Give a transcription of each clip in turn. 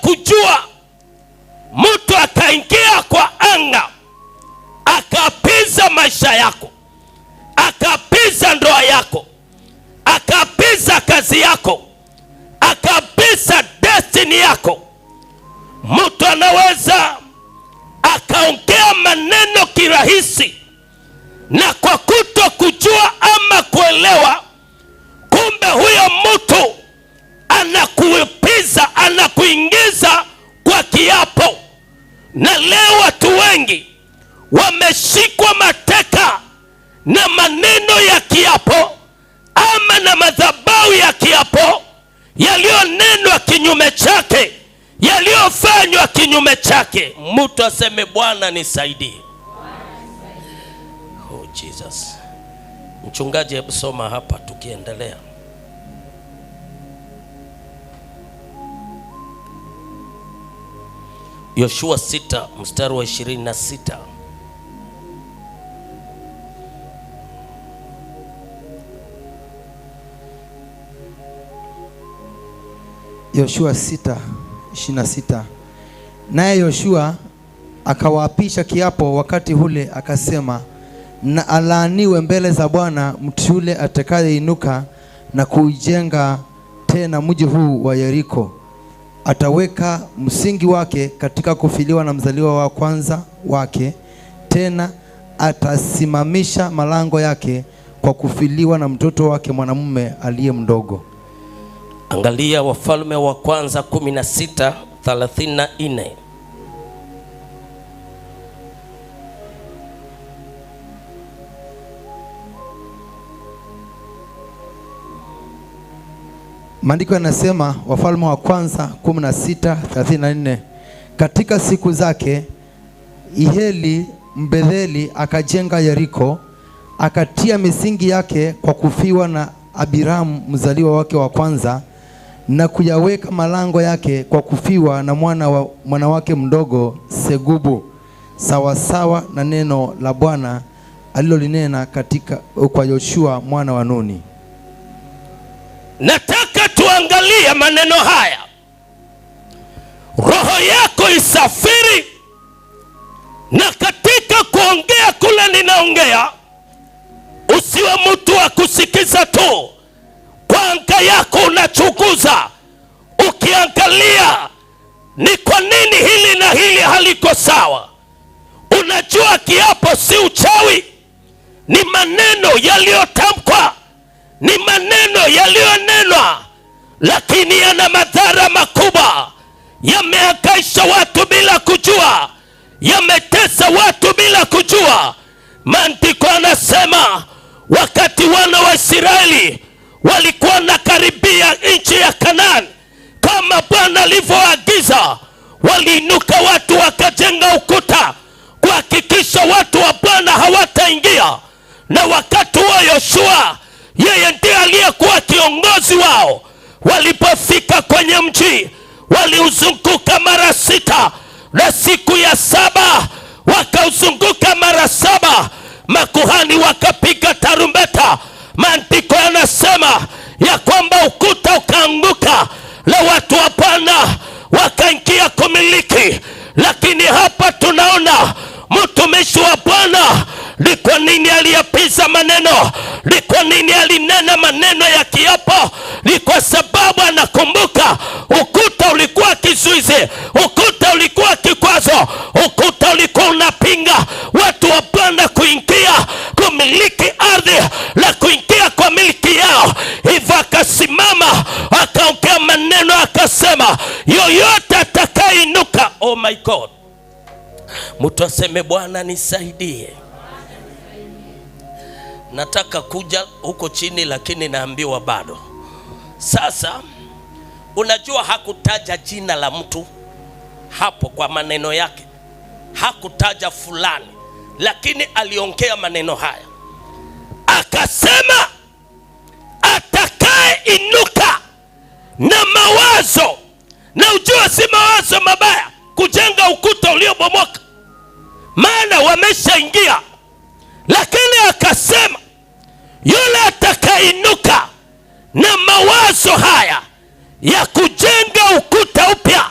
kujua mtu akaingia kwa anga akapiza maisha yako, akapiza ndoa yako, akapiza kazi yako, akapiza destiny yako. Mtu anaweza akaongea maneno kirahisi na kwa kuto kujua ama kuelewa, kumbe huyo mtu anakuipiza, anakuingiza kwa kiapo. Na leo watu wengi wameshikwa mateka na maneno ya kiapo ama na madhabahu ya kiapo yaliyonenwa kinyume chake, yaliyofanywa kinyume chake. Mtu aseme Bwana nisaidie. Oh Jesus. Mchungaji, hebu soma hapa tukiendelea. Yoshua 6 mstari wa 26. Yoshua 6:26. Naye Yoshua akawaapisha kiapo wakati ule, akasema, na alaaniwe mbele za Bwana mtu yule atakayeinuka na kuijenga tena mji huu wa Yeriko. Ataweka msingi wake katika kufiliwa na mzaliwa wa kwanza wake, tena atasimamisha malango yake kwa kufiliwa na mtoto wake mwanamume aliye mdogo. Angalia Wafalme wa Kwanza 16:34. Maandiko yanasema Wafalme wa Kwanza 16:34, katika siku zake Iheli Mbetheli akajenga Yeriko, akatia misingi yake kwa kufiwa na Abiramu mzaliwa wake wa kwanza, na kuyaweka malango yake kwa kufiwa na mwana wake mdogo Segubu, sawasawa na neno la Bwana alilolinena kwa Yoshua mwana wa Nuni. Nataka tuangalie maneno haya. Roho yako isafiri, na katika kuongea kule ninaongea, usiwe mtu wa kusikiza tu. Kwa anga yako unachunguza, ukiangalia ni kwa nini hili na hili haliko sawa. Unajua kiapo si uchawi, ni maneno yaliyotamkwa, ni maneno yaliyonenwa, lakini yana madhara makubwa. Yamehangaisha watu bila kujua, yametesa watu bila kujua. Maandiko yanasema wakati wana wa Israeli walikuwa nakaribia nchi ya Kanaani kama Bwana alivyoagiza, waliinuka watu wakajenga ukuta kuhakikisha watu wa Bwana hawataingia. Na wakati huo Yoshua yeye ndiye aliyekuwa kiongozi wao. Walipofika kwenye mji waliuzunguka mara 6, na siku ya 7 wakauzunguka mara 7. Makuhani wakapiga tarumbeta. Maandiko yanasema ya kwamba ukuta ukaanguka na watu wa Bwana wakaingia kumiliki. Lakini hapa tunaona mtumishi wa Bwana, ni kwa nini aliapiza maneno? Ni kwa nini alinena maneno ya kiapo? Ni kwa sababu anakumbuka ukuta ulikuwa kizuizi, ukuta ulikuwa kikwazo, ukuta ulikuwa unapinga watu wa Bwana kuingia kumiliki ardhi na kuingia kwa miliki yao. Hivyo akasimama akaongea maneno akasema, yoyote atakayeinuka, oh my God, mtu aseme Bwana nisaidie. Nataka kuja huko chini lakini naambiwa bado. Sasa unajua hakutaja jina la mtu hapo kwa maneno yake, hakutaja fulani, lakini aliongea maneno haya akasema, atakayeinuka na mawazo, na ujue si mawazo mabaya, kujenga ukuta uliobomoka, maana wameshaingia. Lakini akasema yule atakayeinuka na mawazo haya ya kujenga ukuta upya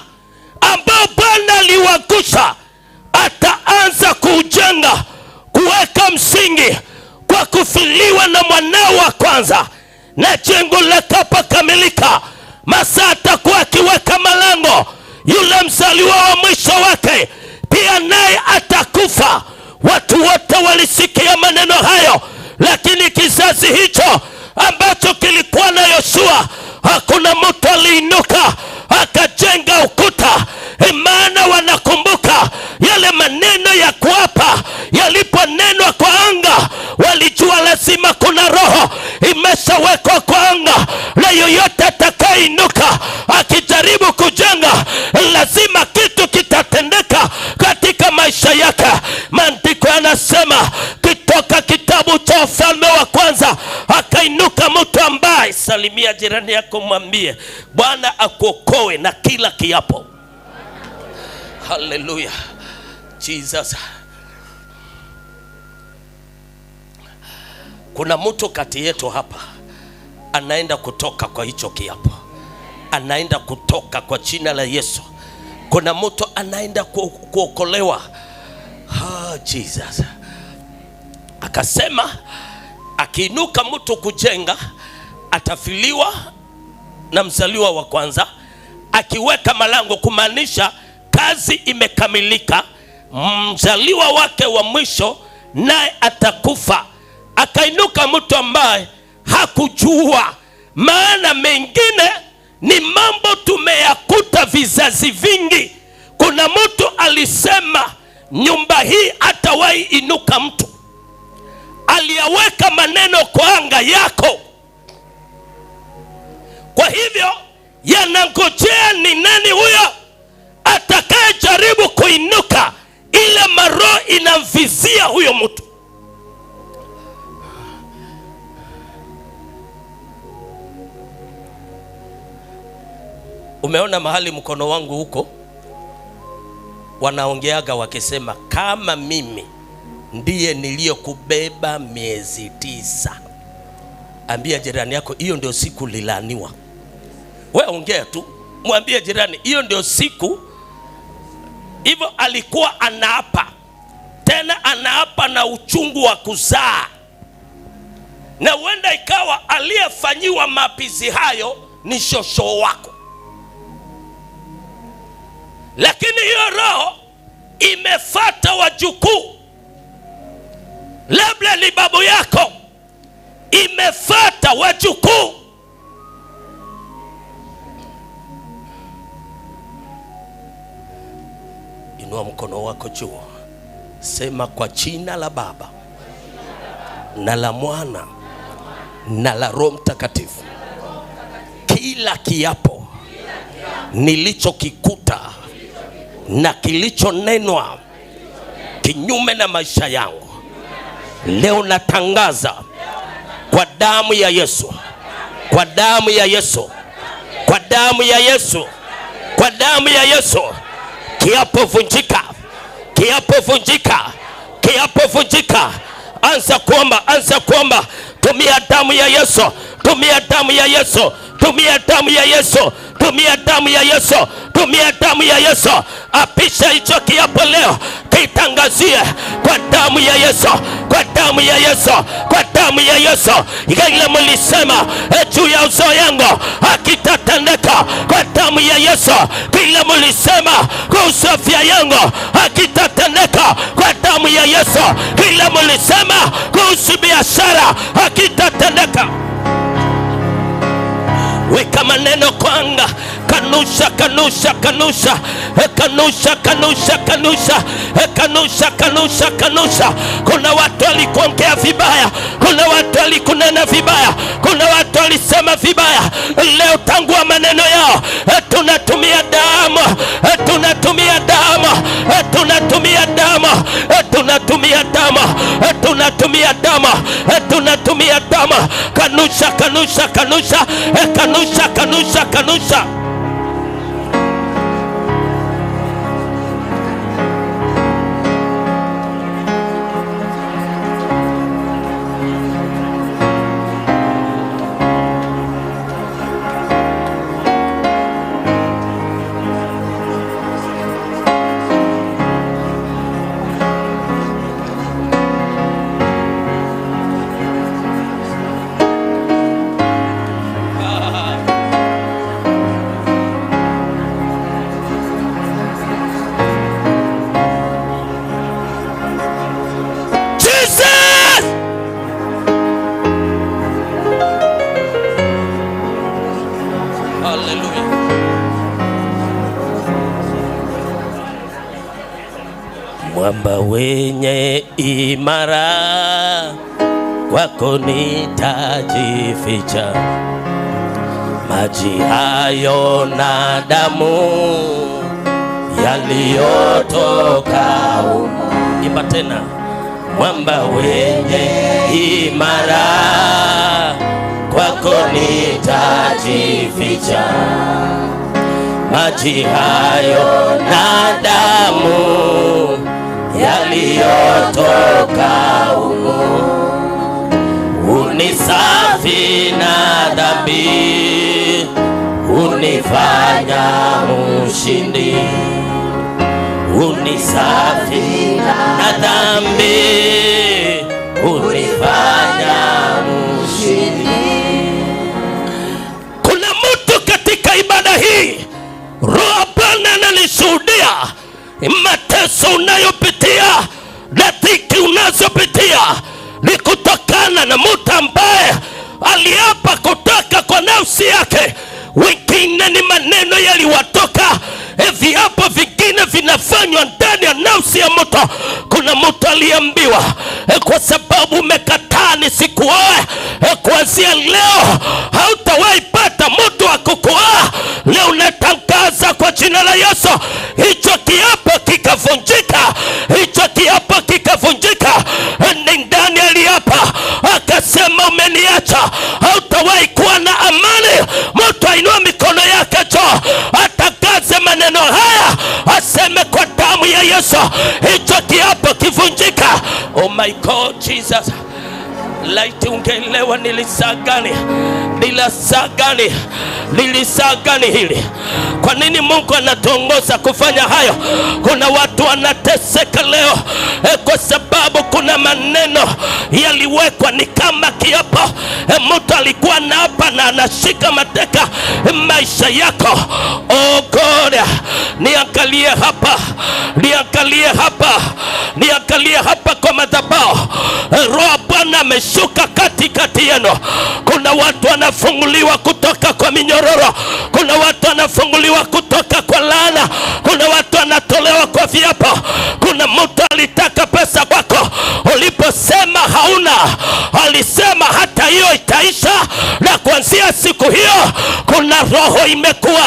Masaa atakuwa akiweka malango, yule mzaliwa wa mwisho wake pia naye atakufa. Watu wote walisikia maneno hayo, lakini kizazi hicho ambacho kilikuwa na Yoshua, hakuna mtu aliinuka akajenga ukuta. Maana wanakumbuka yale maneno ya kuapa yaliponenwa kwa anga, walijua lazima kuna roho imeshawekwa kwa anga, na yoyote atakayeinuka akijaribu kujenga, lazima kitu kitatendeka katika maisha yake. Maandiko yanasema kitoka kitabu cha Wafalme wa Kwanza, akainuka mtu ambaye, salimia jirani yako mwambie Bwana akuokoe na kila kiapo. Haleluya, Jesus. Kuna mtu kati yetu hapa anaenda kutoka kwa hicho kiapo, anaenda kutoka kwa jina la Yesu. Kuna mtu anaenda kuokolewa. Ah, Jesus. Akasema akiinuka mtu kujenga atafiliwa na mzaliwa wa kwanza, akiweka malango, kumaanisha kazi imekamilika, mzaliwa wake wa mwisho naye atakufa. Akainuka mtu ambaye hakujua, maana mengine ni mambo tumeyakuta vizazi vingi. Kuna mtu alisema nyumba hii hatawahi inuka mtu, aliyaweka maneno kwa anga yako. Kwa hivyo yanangojea ni nani huyo atakayejaribu kuinuka, ile maroho inamvizia huyo mtu. Umeona mahali mkono wangu huko wanaongeaga wakisema, kama mimi ndiye niliyokubeba miezi 9. Ambia jirani yako hiyo ndio siku lilaaniwa. Wewe ongea tu, mwambie jirani hiyo ndio siku. Hivyo alikuwa anaapa, tena anaapa na uchungu wa kuzaa. Na huenda ikawa aliyefanyiwa maapizi hayo ni shosho wako, lakini hiyo roho imefata wajukuu, labda ni babu yako, imefata wajukuu. Inua mkono wako juu, sema kwa jina la Baba na la Mwana na la Roho Mtakatifu, kila kiapo nilichokikuta na kilichonenwa kinyume na maisha yangu, leo natangaza kwa damu ya Yesu, kwa damu ya Yesu, kwa damu ya Yesu, kwa damu ya Yesu, kiapo vunjika, kiapo vunjika, kiapo vunjika. Anza kuomba, anza kuomba. Tumia damu ya Yesu, tumia damu ya Yesu, tumia damu ya Yesu, tumia damu ya Yesu, tumia damu ya Yesu. Apisha hicho kiapo leo, kitangazie kwa damu ya Yesu, kwa damu ya Yesu, kwa damu ya Yesu. Ile mlisema juu ya uzao yangu hakitatendeka, kwa damu ya Yesu. Kile mlisema kuhusu afya yangu hakitatendeka, kwa damu ya Yesu. Kile mlisema kuhusu biashara hakitatendeka. Weka maneno kwa anga, kanusha, kanusha, kanusha, kanusha, kanusha, kanusha, kanusha, kanusha, kanusha. Kuna watu walikuongea vibaya, kuna watu walikunena vibaya, kuna watu walisema vibaya. Leo tangua maneno yao. Tunatumia damu, tunatumia damu, tunatumia damu, tunatumia damu, tunatumia damu, tunatumia damu. Kanusha, kanusha, kanusha, kanusha, kanusha, kanusha. Haleluya. Mwamba wenye imara, kwako nitajificha, maji hayo na damu yaliyotoka humo. Imba tena. Mwamba wenye imara, kwako nitajificha, maji hayo na damu yaliyotoka humo, unisafi na dhambi, unifanya mshindi, unisafi na dhambi, unifanya mshindi. Kuna mtu katika ibada hii, Roho Bwana ananishuhudia mateso unayopitia na dhiki unazopitia ni kutokana na mtu ambaye aliapa kutoka kwa nafsi yake. Wengine ni maneno yaliwatoka, viapo vingine vinafanywa ndani ya nafsi ya mtu. Kuna mtu aliambiwa, kwa sababu umekataa nisikuoe, kuanzia leo hautawahi pata mtu wa kukuoa. Leo natangaza kwa jina la Yesu, hicho kiapo kikavunjika, hicho kiapo kikavunjika. Ni ndani aliapa akasema, umeniacha, hautawahi kuwa na amani. Mtu ainua mikono yake juu, atangaze maneno haya, aseme kwa damu ya Yesu, hicho kiapo kivunjika. Oh my God Jesus, laiti ungeelewa nilisaa gani, nilisaa gani, nilisaa gani hili. Kwa nini Mungu anatuongoza kufanya hayo? Kuna watu wanateseka leo kwa sababu kuna maneno yaliwekwa ni kama kiapo. Mtu alikuwa anaapa na anashika mateka maisha yako. Oh God, niangalie hapa, niangalie hapa, niangalie hapa kwa madhabahu. Roho Bwana ameshuka katikati yenu. Kuna watu wanafunguliwa kutoka kwa minyororo, kuna watu wanafunguliwa kutoka kwa laana, kuna watu wanatolewa kwa viapo. Kuna mtu alitaka pesa kwako, uliposema hauna, alisema hata hiyo itaisha, na kuanzia siku hiyo kuna roho imekuwa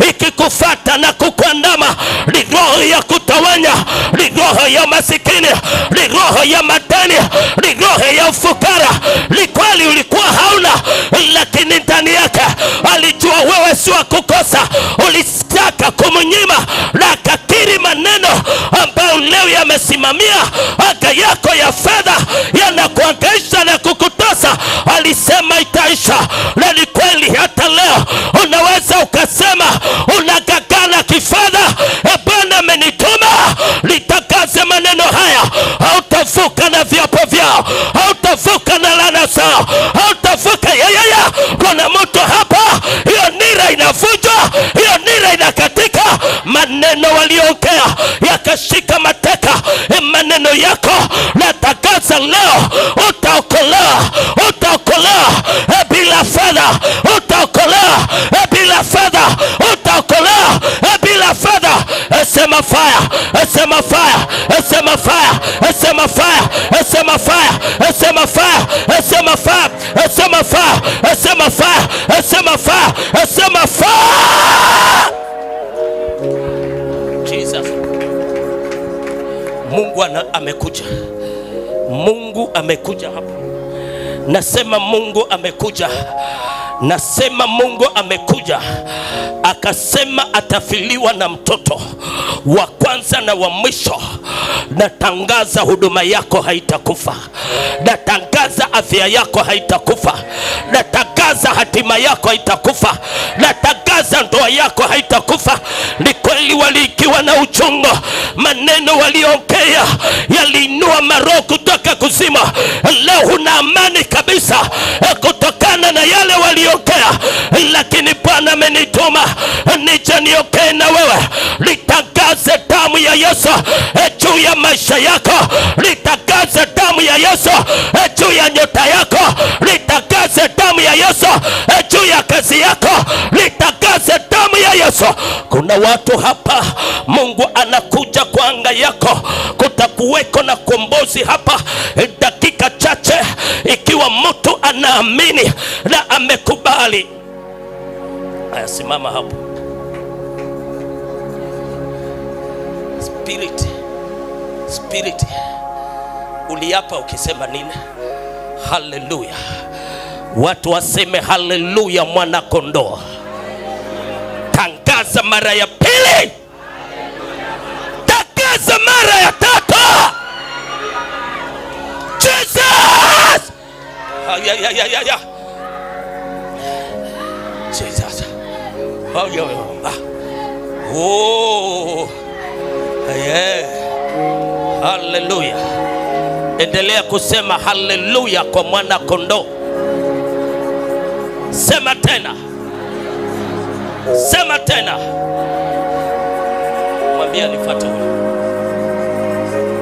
ikikufuata na kukuandama. Ni roho ya kutawanya, ni roho ya masikini, ni roho ya madeni, ni roho ya ufukara. Ni kweli ulikuwa hauna, lakini ndani yake alijua wewe si wa kukosa. Ulitaka kumnyima na akakiri maneno ambayo leo yamesimamia anga yako ya fedha, yanakuangaisha na kukutosa. Alisema itaisha, na ni kweli. Hata leo unaweza ukasema unagagana kifedha, Bwana amenituma nitangaze maneno haya. Hautavuka na viapo vyao, hautavuka na laana zao, hautavuka yeyaya. Kuna mtu hapa, hiyo nira inavunjwa, hiyo nira inakatika. Maneno waliongea yakashika mateka maneno yako, natangaza leo utaokolewa, utaokolewa bila fedha, utaokolewa bila fedha, utaokolewa bila fedha. Sema fire, sema fire, sema fire, sema fire, sema fire, sema fire, sema fire, sema fire, sema fire, sema fire, sema fire. Jesus. Mungu amekuja. Mungu amekuja hapa. Nasema Mungu amekuja. Nasema Mungu amekuja. Akasema atafiliwa na mtoto wa kwanza na wa mwisho. Natangaza huduma yako haitakufa. Natangaza afya yako haitakufa. Natangaza hatima yako haitakufa. Natangaza ndoa yako haitakufa. Ni kweli waliikiwa na uchungu, maneno waliongea yaliinua maroho kutoka kuzima. Leo huna amani kabisa kutokana na yale waliongea, lakini Bwana amenituma nije niongee na wewe, nitangaze damu ya Yesu juu ya maisha yako, nitangaze damu ya Yesu juu ya nyota yako, nitangaze damu ya Yesu juu ya kazi yako, litangaze damu ya Yesu. Kuna watu hapa, Mungu anakuja kwa anga yako, kutakuweko na kombozi hapa dakika chache, ikiwa mtu anaamini na amekubali. Aya, simama hapo. Spirit, spirit, uliapa ukisema nini? Haleluya! Watu waseme haleluya, mwana kondoo. Tangaza mara ya pili, tangaza mara ya tatu. Jesus! Ay, ay, ay, ay, ay. Jesus. Oh, yeah. Oh. Yeah. Haleluya. Endelea kusema haleluya kwa mwana kondoo. Sema tena. Sema tena. Mwambie nifuate huyo.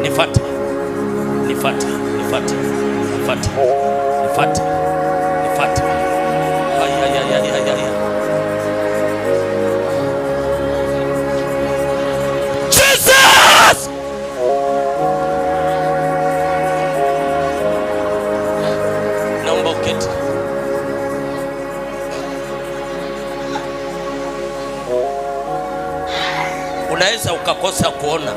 Nifuate. Nifuate. Nifuate. Nifuate. Nifuate. Nifuate. Ay, ay, ay, ay, ay, ay. Jesus! Naomba uketi. Unaweza ukakosa kuona,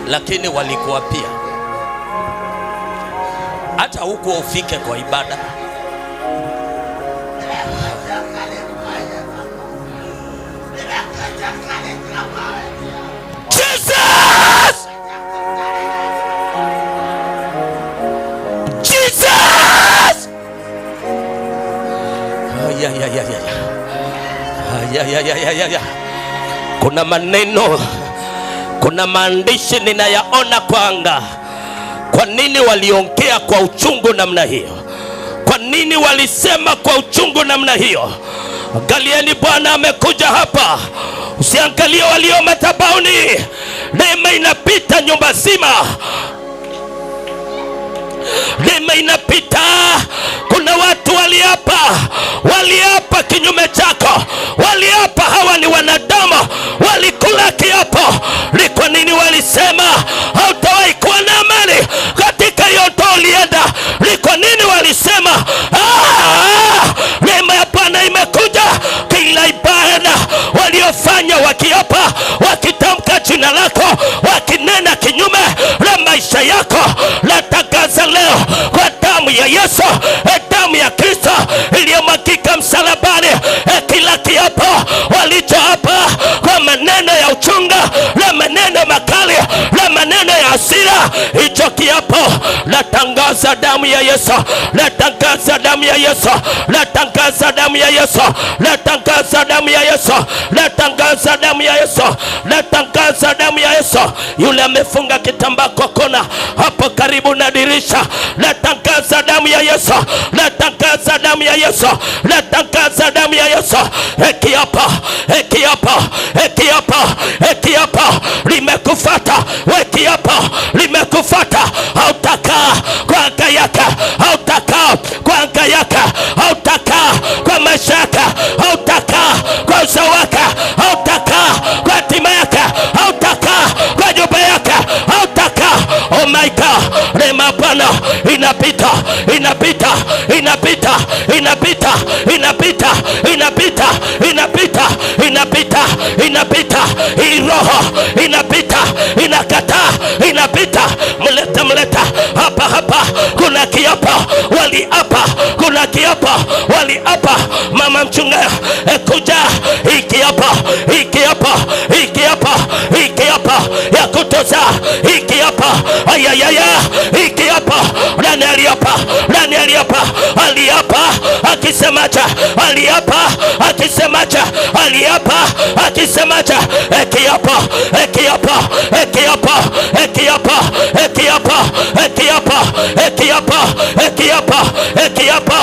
lakini walikuapia. Hata huko ufike kwa ibada. Jesus! Jesus! Ya, ya, ya, ya. Ya, ya, ya, ya, ya. Kuna maneno, kuna maandishi ninayaona kwa anga. Kwa nini waliongea kwa uchungu namna hiyo? Kwa nini walisema kwa uchungu namna hiyo? Angalieni, Bwana amekuja hapa. Usiangalie walio madhabahuni. Neema inapita nyumba zima. Neema inapita. Kuna watu waliapa, waliapa kinyume chako, waliapa hawa ni wanadamu, walikula kiapo. Ni kwa nini walisema hautawahi kuwa na amani katika hiyo ndoa ulienda? Ni kwa nini walisema? Neema ya Bwana imekuja. Kila ibada waliofanya wakiapa, wakitamka jina lako, wakinena kinyume na maisha yako, natangaza leo kwa damu ya Yesu, damu ya Kristo iliyomwagika msalabani, kila kiapo walichoapa kwa maneno ya uchunga na maneno makali na maneno ya hasira, hicho kiapo natangaza damu ya Yesu, natangaza damu ya Yesu, natangaza damu ya Yesu, natangaza damu ya Yesu, natangaza damu ya Yesu, natangaza damu ya Yesu. Yule amefunga kitambaa kwa kona hapo karibu na dirisha, natangaza damu ya Yesu, natangaza damu ya Yesu, natangaza damu ya Yesu. Kiapo, kiapo, kiapo, kiapo limekufuata, we kiapo limekufuata. Hautakaa kwa anga yake, hautakaa kwa anga yake, hautakaa kwa maisha yake, hautakaa kwa uzao wake, hautakaa kwa hatima yake, hautakaa kwa nyumba yake, hautakaa. Oh my God, neema Bwana inapita, inapita, inapita, inapita, inapita, inapita, inapita, inapita, inapita. Hii roho inapita, inakataa, inapita. Mleta, mleta hapa, hapa. Kuna kiapo waliapa, kuna kiapo waliapa. Mama mchunga, kuja. Hii kiapo, hii kiapo, hii kiapo, hii kiapo ya kutozaa, hii kiapo, ayayaya, hii kiapo. Nani aliapa? Nani aliapa? Aliapa akisemacha, aliapa akisemacha, aliapa akisemacha. Kiapo, kiapo, kiapo, kiapo, kiapo, kiapo, kiapo, kiapo, kiapo.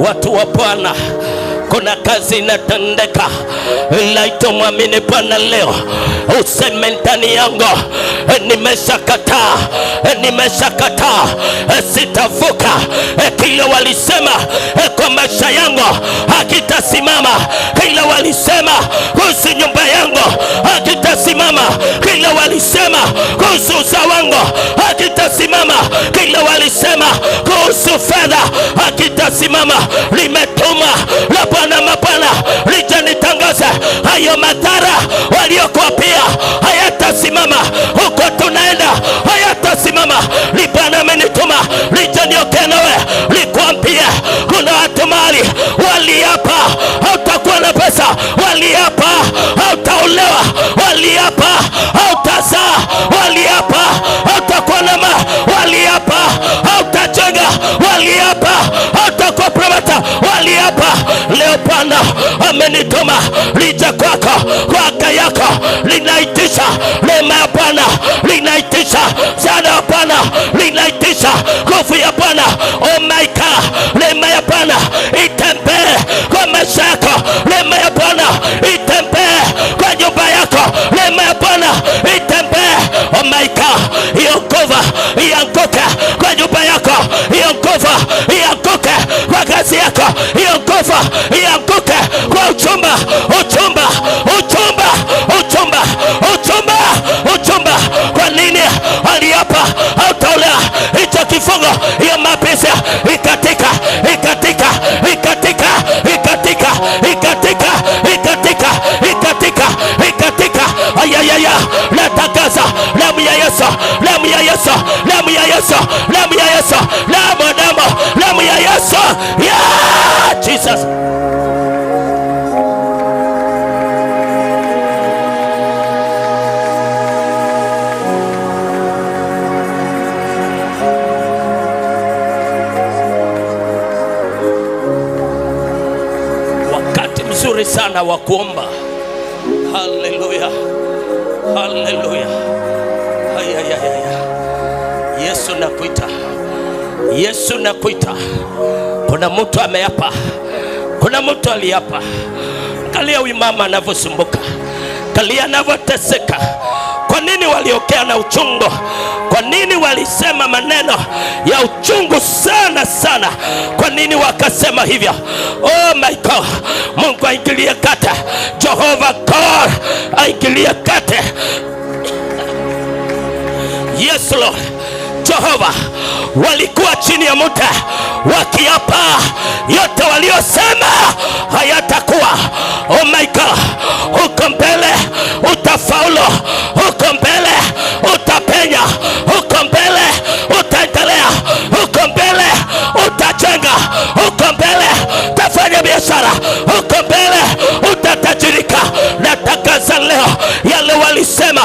Watu wa Bwana, kuna kazi inatendeka. Laito mwamini Bwana leo, useme ndani yangu, nimeshakataa, nimeshakataa, sitavuka. Kile walisema kwa maisha yangu hakitasimama. Kile walisema kuhusu nyumba yangu hakitasimama. Kile walisema kuhusu uzao wangu hakitasimama. Kile walisema kuhusu fedha hakitasimama. Limetuma la Bwana mabwana lijanitangaza, hayo madhara waliokuwa pia hayatasimama. Huko tunaenda hayatasimama. Ni Bwana amenituma lijanioke nawe likwambia, kuna watu mahali waliapa hautakuwa na pesa, waliapa hautaolewa, waliapa hautazaa, waliapa hautakuwa na waliapa hautajenga, waliapa hautakuwa promota, waliapa. Leo Bwana amenituma lija kwako, kwaka yako, linaitisha neema ya Bwana, linaitisha msaada wa Bwana, linaitisha nguvu ya Bwana. Oh my God, neema ya Bwana itembee kwa maisha yako, neema ya Bwana itembee kwa nyumba yako, neema ya Bwana itembee. Oh my God, hiyo nguvu ianguke kwa nyumba yako, hiyo nguvu ianguke kwa kazi yako, hiyo nguvu ianguke kwa uchumba, uchumba, uchumba, uchumba, uchumba, uchumba. Kwa nini aliapa hautaolewa? Hicho kifungo, hiyo mapesa ikatika, ikatika, ikatika, ikatika, ikatika, ikatika, ikatika, ikatika. Ayayaya, natangaza damu ya Yesu, damu ya Yesu, damu ya Yesu, damu ya Yesu, damu, damu, damu ya Yesu. Yeah, Jesus. Wakati mzuri sana wa kuomba. Haleluya, haleluya. Ayayaya, Yesu nakuita, Yesu nakuita. Kuna mtu ameapa, kuna mtu aliapa. Angalia huyu mama anavyosumbuka, angalia anavyoteseka. Kwa nini waliokea na uchungu? Kwa nini walisema maneno ya uchungu sana sana? Kwa nini wakasema hivyo? Oh my God, Mungu aingilie kati, Jehovah God aingilie kati. Yes Lord. Jehova, walikuwa chini ya mti wakiapa, yote waliosema hayatakuwa. Oh my God, huko mbele utafaulu, huko mbele utapenya, huko mbele utaendelea, huko mbele utajenga, huko mbele utafanya biashara, huko mbele utatajirika. Natangaza leo yale walisema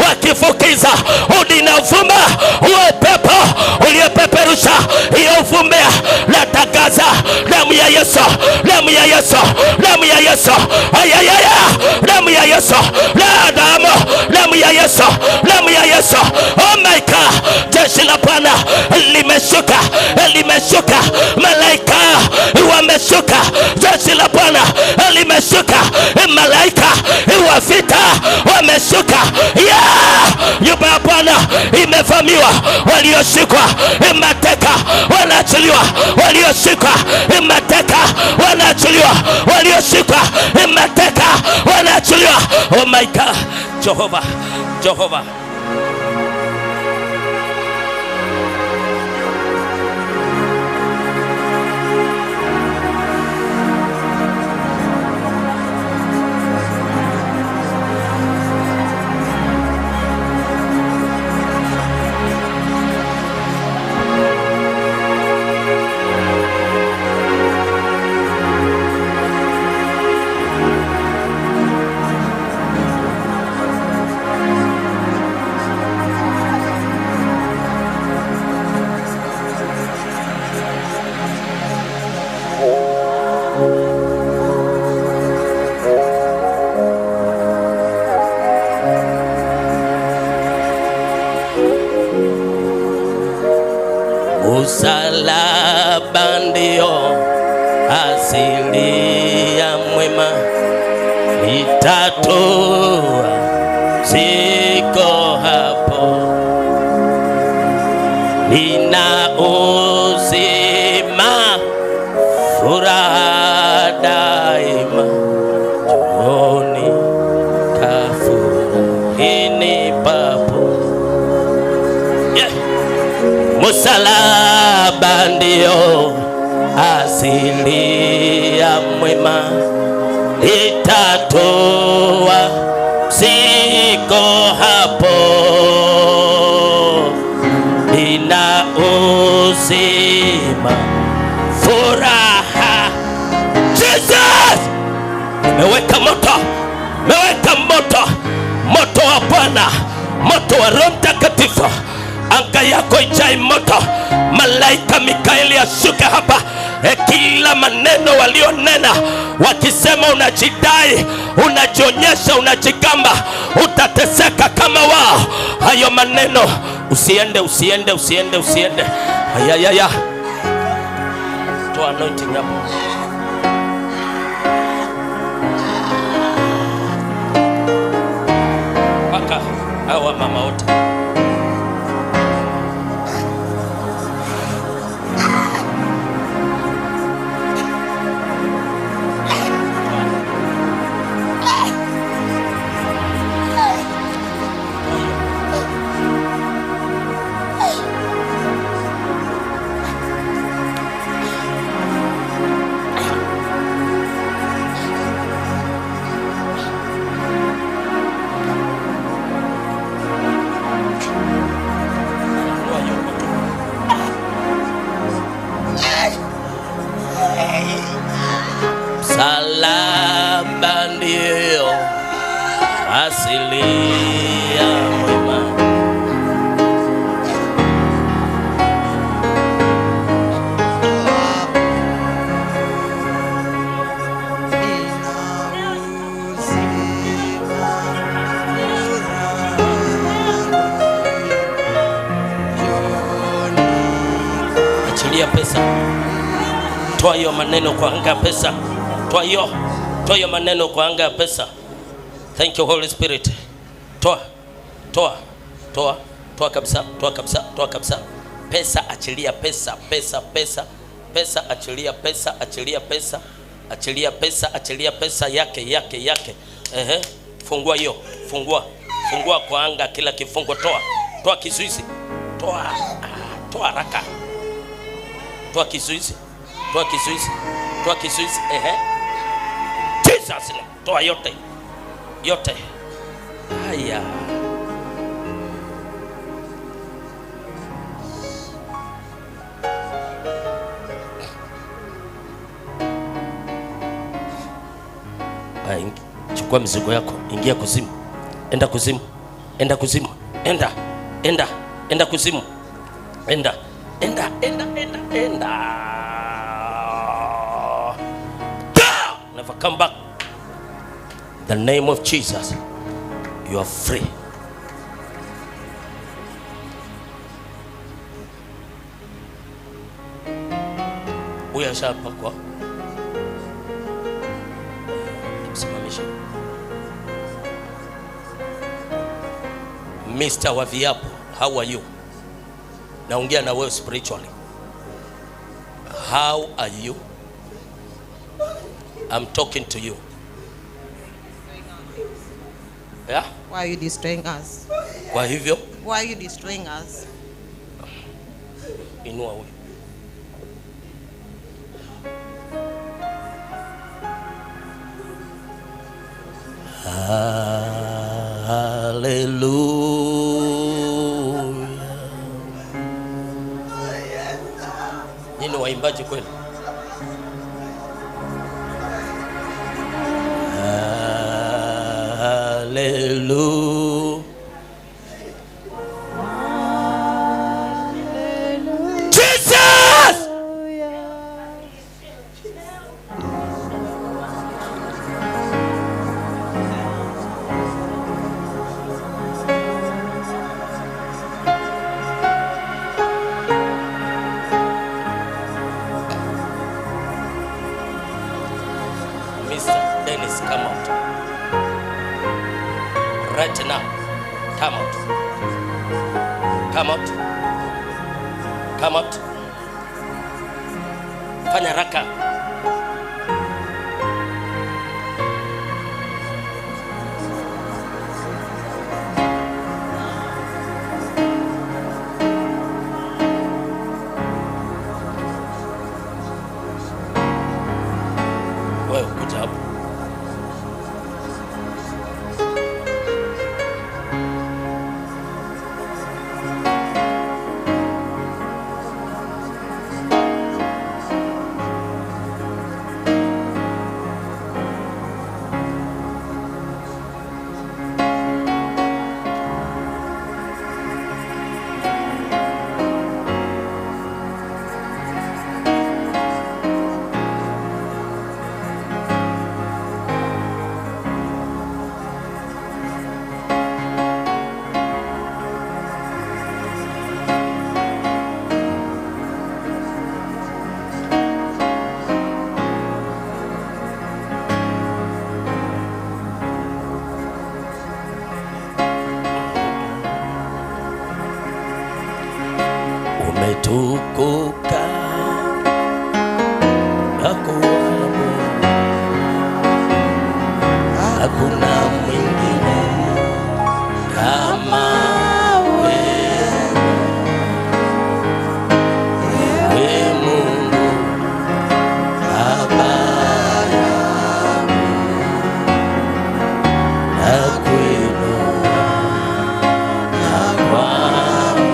wakifukiza udi na uvumba, huo upepo uliopeperusha hiyo uvumbe, natangaza damu ya Yesu, damu ya Yesu, damu ya Yesu, ayayaya, damu ya Yesu, la damu, damu ya Yesu, damu ya Yesu. Oh my God, jeshi la Bwana limeshuka, limeshuka, malaika wameshuka, jeshi la Bwana limeshuka, malaika wa vita wameshuka. Yeah! Nyumba ya Bwana imevamiwa, walioshikwa mateka wanaachiliwa, walioshikwa mateka wanaachiliwa, walioshikwa mateka wanaachiliwa. Oh my God, Jehovah, Jehovah. asili ya mwema, nitatoa ziko hapo, nina uzima furaha daima, njooni kafurahini papo. Yeah. Msalaba ndio asili ya mwema, itatoa siko hapo, nina uzima furaha. Jesus, meweka moto, meweka moto, moto wa Bwana, moto wa Roho Mtakatifu. Anga yako ijai moto, malaika Mikaeli ashuke hapa. Kila maneno walionena wakisema unajidai, unajionyesha, unajigamba, utateseka kama wao. Hayo maneno usiende, usiende, usiende, usiende. Ayayaya, toa anointing hapo. Paka hawa mama wote. Msalaba ndio asili ya mwema, achilia pesa, toa hiyo maneno kwa anga pesa. Toa hiyo, toa hiyo maneno kwa anga ya pesa. Thank you Holy Spirit. Toa, toa, toa, toa kabisa, toa kabisa, toa kabisa. Pesa, achilia pesa, pesa, pesa, pesa, achilia pesa, achilia pesa, achilia pesa, achilia pesa yake, yake, yake. Ehe, fungua hiyo, fungua, fungua kwa anga kila kifungo, toa, toa kizuizi, toa, toa haraka. Toa kizuizi, toa kizuizi, toa kizuizi, ehe. Jesus, toa yote, yote. Haya. Chukua mizigo yako, ingia kuzimu, enda kuzimu, enda kuzimu, enda, enda, enda kuzimu, enda, enda, enda, enda, enda. Go! Never come back. The name of Jesus, you are free. Huyu ashapakwa. Msimamishe. Mr. wa viapo, how are you? Naongea na wewe spiritually. How are you? I'm talking to you. Yeah? Why are you destroying us? Kwa hivyo? Why are you destroying us? Inua huyu. Hallelujah. Nini waimbaji kweli? Hallelujah. Jesus! Mr. Dennis, come out. Right now. Come out. Come out. Come out. Fanya haraka. Wewe kuja hapo. Umetukuka na kuabudu, hakuna mwingine kama wewe. Ewe Mungu Baba yangu, nakuinua na kuabudu.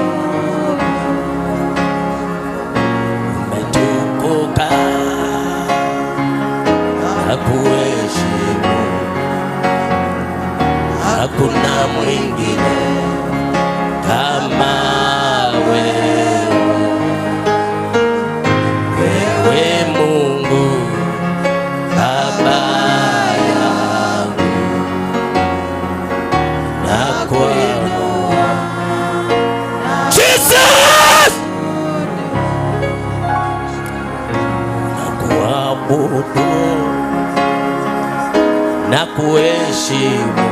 Umetukuka na kuheshimu, hakuna mwingine kama wewe. Wewe Mungu Baba yangu, nakuinua. Jesus! Nakuabudu na kuheshimu,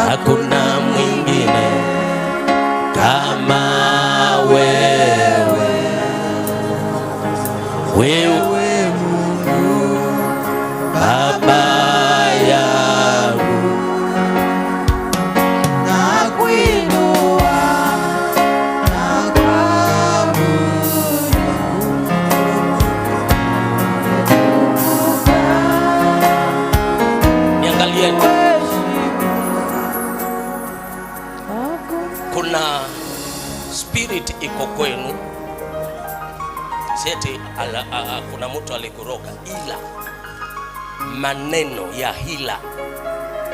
hakuna mwingine kama wewe. Wewe Mungu Baba yangu, Nakuinua na kuabudu. Niangalieni, kuna spirit iko kwenu, sieti kuna mtu alikuroga, ila maneno ya hila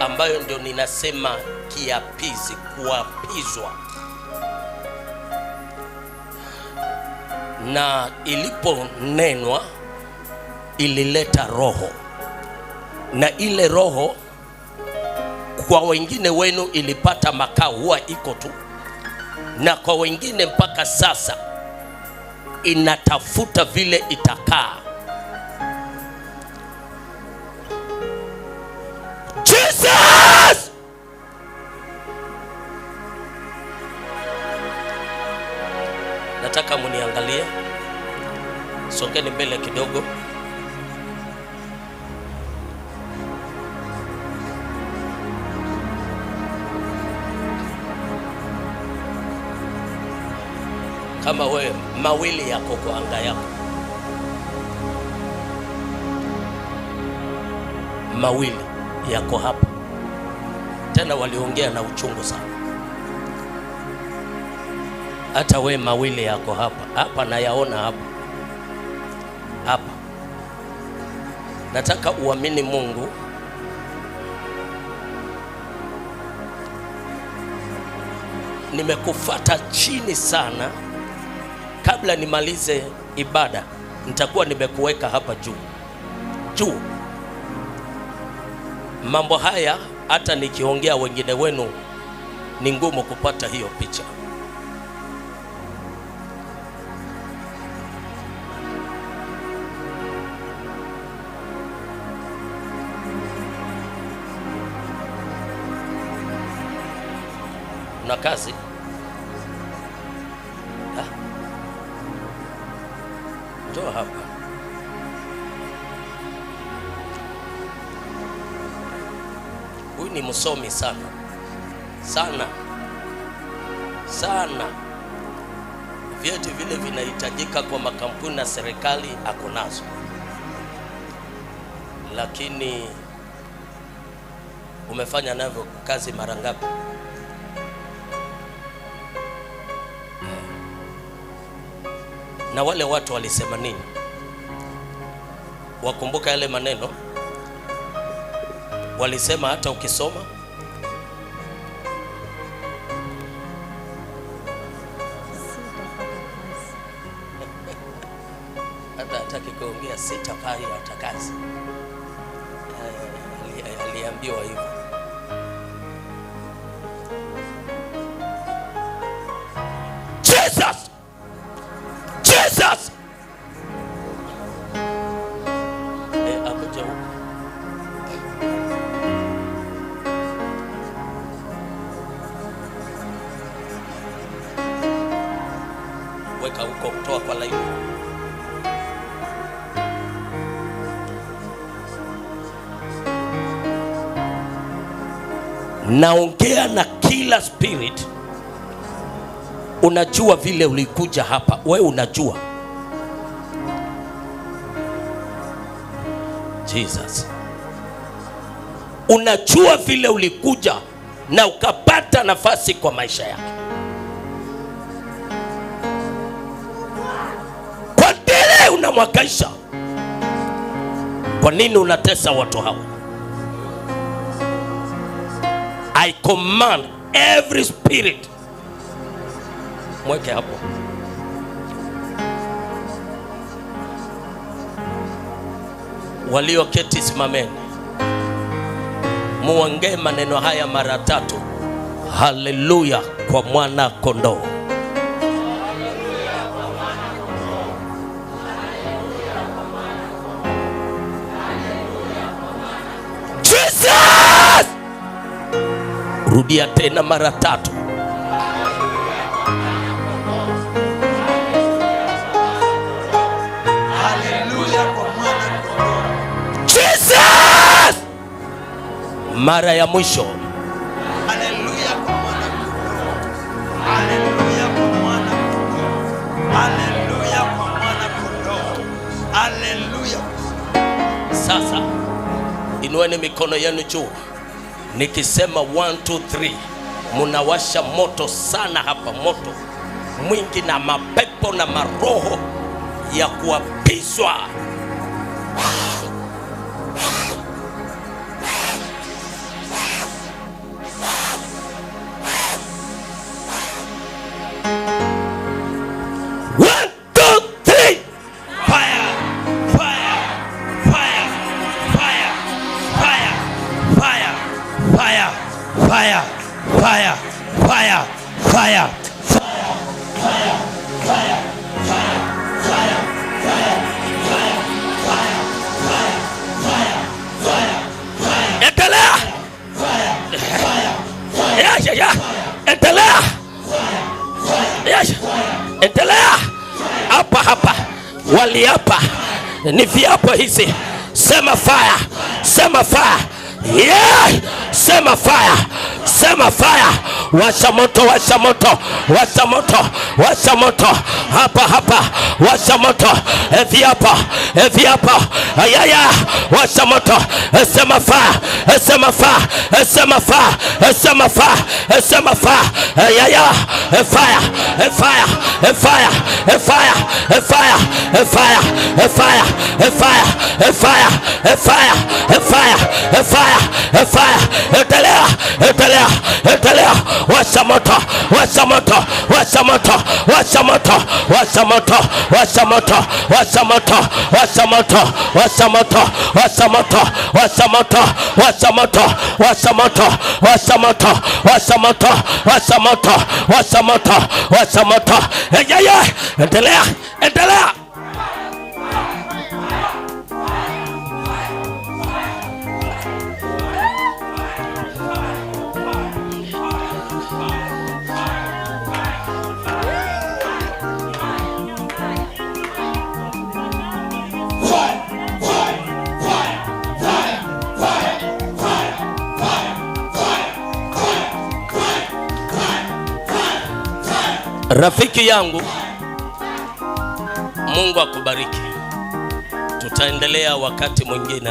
ambayo ndio ninasema kiapizi, kuapizwa. Na iliponenwa ilileta roho, na ile roho kwa wengine wenu ilipata makao, huwa iko tu, na kwa wengine mpaka sasa inatafuta vile itakaa. Jesus! Nataka muniangalie, songeni mbele kidogo. Kama wewe mawili yako kwa anga yako, mawili yako hapa tena, waliongea na uchungu sana. Hata we mawili yako hapa hapa, nayaona hapa hapa. Nataka uamini Mungu. Nimekufuata chini sana. Kabla nimalize ibada nitakuwa nimekuweka hapa juu juu. Mambo haya hata nikiongea wengine wenu ni ngumu kupata hiyo picha. Una kazi? Ha? Njoo hapa. Huyu ni msomi sana sana sana. Vyeti vile vinahitajika kwa makampuni na serikali ako nazo, lakini umefanya navyo kazi mara ngapi? Na wale watu walisema nini? Wakumbuka yale maneno walisema, hata ukisoma Sitapata kazi. hata hataki kuongea, sitapata hata kazi. Aliambiwa hivyo. Jesus! Jesus! Akuja huku. Weka huko, toa kwa laini. Naongea na kila spirit. Unajua vile ulikuja hapa, we unajua. Jesus, unajua vile ulikuja na ukapata nafasi kwa maisha yake. Kwa nini unamwakaisha? Kwa nini unatesa watu hawa? I command every spirit, mweke hapo. Walioketi simameni, muongee maneno haya mara tatu. Haleluya kwa mwana kondoo. Jesus! Rudia tena mara tatu. Haleluya kwa mwana kondoo. Jesus! Mara ya mwisho. Haleluya kwa mwana kondoo. Haleluya kwa mwana kondoo. Haleluya kwa mwana kondoo. Haleluya. Sasa inueni mikono yenu juu. Nikisema 1 2 3, munawasha moto sana hapa, moto mwingi na mapepo na maroho ya kuapizwa. One, two, three. Fire, fire, fire, fire, fire, fire, fire, fire, fire, fire, fire. Endelea. Ya, ya, ya. Endelea. Yes. Endelea. Hapa hapa. Waliapa. Ni viapo hizi. Sema fire. Sema fire. Yeah. Sema fire. Sema fire. Washa moto, washa moto, washa moto, washa moto. Hapa hapa. Washa moto. Viapo, viapo. Ayaya. Washa moto. Sema fire. Sema fire. Sema fire. Sema fire. Sema fire. Ayaya. Fire. Fire. Fire. Fire. Fire. Fire. Fire. Fire. Fire. Fire. Fire. Fire. Fire. Endelea. Endelea. Endelea. Washa moto. Washa moto. Washa moto. Washa moto. Washa moto. Washa moto. Washa moto. Washa moto. Washa moto. Washa moto. Washa moto. Washa moto. Washa moto. Washa moto. Washa moto. Washa moto. Washa moto. Washa moto. Yeah, yeah. Endelea. Endelea. Rafiki yangu, Mungu akubariki. Tutaendelea wakati mwingine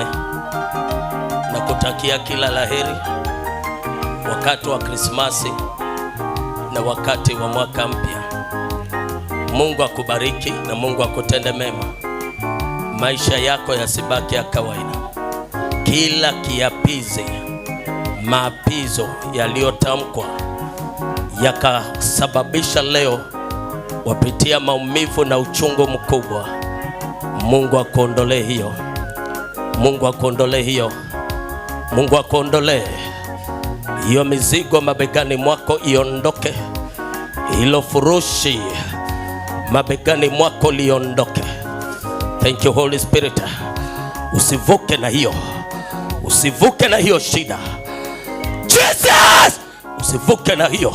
na kutakia kila laheri wakati wa Krismasi na wakati wa mwaka mpya. Mungu akubariki na Mungu akutende mema. Maisha yako yasibaki ya kawaida. Kila kiapizi, maapizo yaliyotamkwa yakasababisha leo wapitia maumivu na uchungu mkubwa, Mungu akuondolee hiyo. Mungu akuondolee hiyo. Mungu akuondolee hiyo mizigo mabegani mwako iondoke, hilo furushi mabegani mwako liondoke. Thank you, Holy Spirit. Usivuke na hiyo, usivuke na hiyo shida. Jesus, usivuke na hiyo.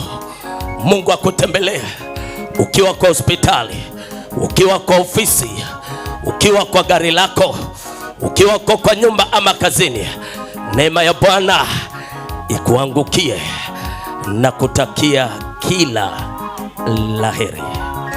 Mungu akutembelee ukiwa kwa hospitali, ukiwa kwa ofisi, ukiwa kwa gari lako, ukiwa kwa nyumba ama kazini. Neema ya Bwana ikuangukie na kutakia kila laheri.